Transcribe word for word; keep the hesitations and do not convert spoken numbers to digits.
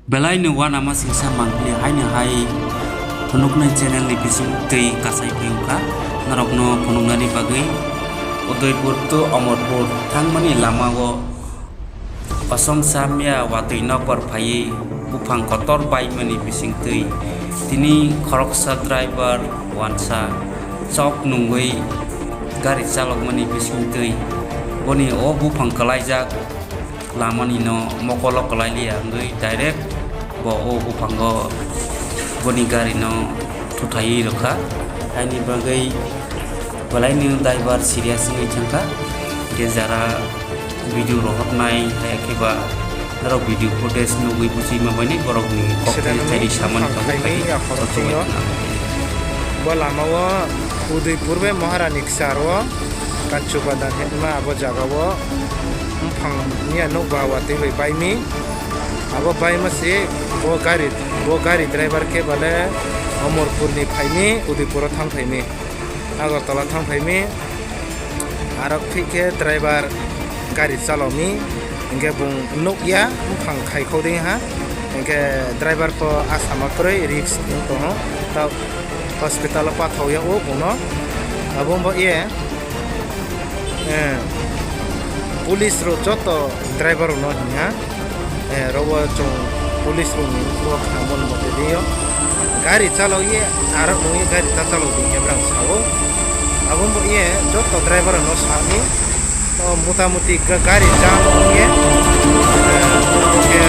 Belai no uanama singsa mangpili haino hai phunuknai channel ni bising twi kasai phai wngkha norokno phunuknani bagwi. Udaipur to Amarpur thangmani lamao Asom Samya watwi nokbar phaiwi buphang kotor baimani bising twi tini khoroksa driver wansa chok nungwi gari chalokmani bising twi boni o buphang kwlaijak lamani no mokolo kwlai liya wngwi direct bo o buphango boni gari no thuthaiwi rwkha. Haini bagwi belai no driver serious wngwi thangkha. Hingke jara video rohornai hai khe ba norok video footage nugwi buchima bainai borokni kok Sida thairi nini samani buphang bagwi khaini khaidi ya khorok chokchok twiyo. Bai khna. Bo lamao Udaipur bai Maharani Kwcharo Kanchubadan hinma abo jagao buphang niya nukba watwi bai baimi. Abo baima se bo gari, bo gari driver khe bale Amarpurni phaimi, Udaipuro thang phaimi, Agartala thang phaimi. Arok thik khe driver gari chalomi, hinkhe bung nukya buphang khai kho dei ha, hinkhe driver pho asama kwrwi risk wng tongo. Ta hospital o pathok yago bungno. Abo wngbo ye, eh, police rok joto driver rokno hingha, eh, rogo chwng police rokni ulo kha mon mote dei o. Gari chalok ye, arok nung ye gari ta chalok di khe brang sao. Abo wngbo ye joto driver rokno sami, o mota moti ga-, gari jam wng ye, eh, obo khe